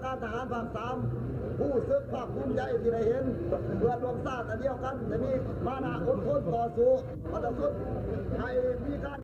ການທະຫານພາກສາມ ຮູ້ສຶກພາກພູມໃຈທີ່ໄດ້ເຫັນເພື່ອນຮ່ວມຊາດອັນດຽວກັນ ໄດ້ມີມານະອົດທົນຕໍ່ສູ້ມາແຕ່ຕົ້ນ ໃຫ້ມີການ